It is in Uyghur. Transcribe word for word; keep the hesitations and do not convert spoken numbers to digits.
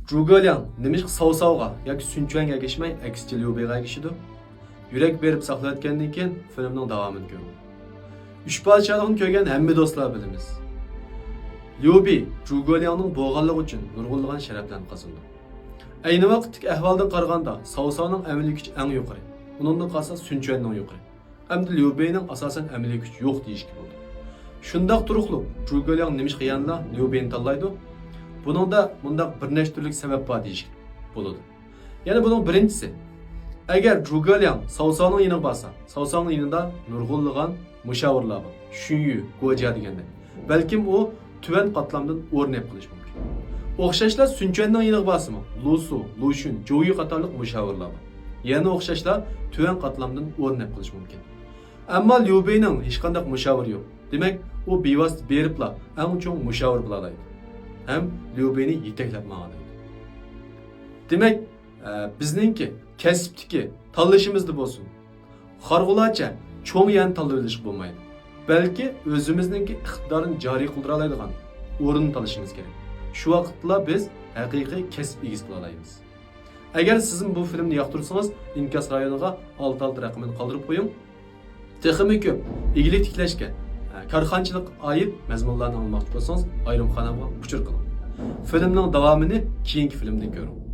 جۇگېلياڭ نېمىشقا ساۋساۋغا ياكى سۈنچۈەنگە ئەگىشمەي، ئەكسىچە ليۇبېيغا ئەگىشىدۇ؟ يۈرەك بېرىپ ساقلاۋەتكەندىن كېيىن فىلىمنىڭ داۋامىنى كۆرۈڭ. ئۈچ پادىشاھلىقنى كۆرگەن ھەممە دوستلار بىلىمىز. ليۇبېي جۇگېلياڭنىڭ بولغانلىقى ئۈچۈن نۇرغۇنلىغان شەرەپلەرنى قازىنىدۇ. ئەينى ۋاقىتتىكى ئەھۋالدىن قارىغاندا، ساۋساۋنىڭ ئەمەلىي كۈچى ئەڭ يۇقىرى. ئۇنىڭدىن قالسا سۈنچۈەننىڭ يۇقىرى. ئەمدى ليۇبېينىڭ ئاساسەن ئەمەلىي كۈچى يوق دېيىشكە بولىدۇ. شۇنداق تۇرۇقلۇق جۇگېلياڭ نېمىشقا يەنىلا ليۇبېينى تاللايدۇ؟ بۇنىڭدا مۇنداق بىر نەچچە تۈرلۈك سەۋەب بار دېيىشكە بولىدۇ. يەنى بۇنىڭ بىرىنچىسى، ئەگەر جۇگېلياڭ ساۋساۋنىڭ يېنىغا بارسا، ساۋساۋنىڭ يېنىدا نۇرغۇنلىغان مۇشاۋىرلار بار. شۈنيۈ، گوجيا دېگەندەك. بەلكىم ئۇ تۆۋەن قاتلامدىن ئورۇن ئېلىپ قېلىشى مۇمكىن. ئوخشاشلا سۈنچۈەننىڭ يېنىغا بارسىمۇ، لۇسۇ، لۇشۈن، جوۋيۈ قاتارلىق مۇشاۋىرلار بار. يەنە ئوخشاشلا تۆۋەن قاتلامدىن ئورۇن ئېلىپ قېلىشى مۇمكىن. ئەمما ليۇبېينىڭ ھېچقانداق مۇشاۋىرى يوق. دېمەك، ئۇ بىۋاسىتە بېرىپلا ئەڭ چوڭ مۇشاۋىر بولالايدۇ ھەم ليۇبېينى يېتەكلەپ ماڭالايدۇ. دېمەك، ئە، بىزنىڭكى كەسىپتىكى تاللىشىمىزدا بولسۇن، خارغۇلارچە چوڭ يەرنى تاللىۋېلىشقا بولمايدۇ. بەلكى ئۆزىمىزنىڭكى ئىقتىدارىنى جارى قىلدۇرالايدىغان ئورۇننى تاللىشىمىز كېرەك. شۇ ۋاقىتلا بىز ھەقىقىي كەسىپ ئىگىسى بولالايمىز. ئەگەر سىزمۇ بۇ فىلىمنى ياقتۇرسىڭىز، ئىنكاس رايونىغا ئالتە ئالتە رەقىمىنى قالدۇرۇپ قويۇڭ. تېخىمۇ كۆپ ئىگىلىك تىكلەشكە، كارخانىچىلىققا ئائىت مەزمۇنلارنى ئاڭلىماقچى بولسىڭىز، ئايرىم قانالغا ئۇچۇر قىلىڭ. فىلىمنىڭ داۋامىنى كېيىنكى فىلىمدىن كۆرۈڭ.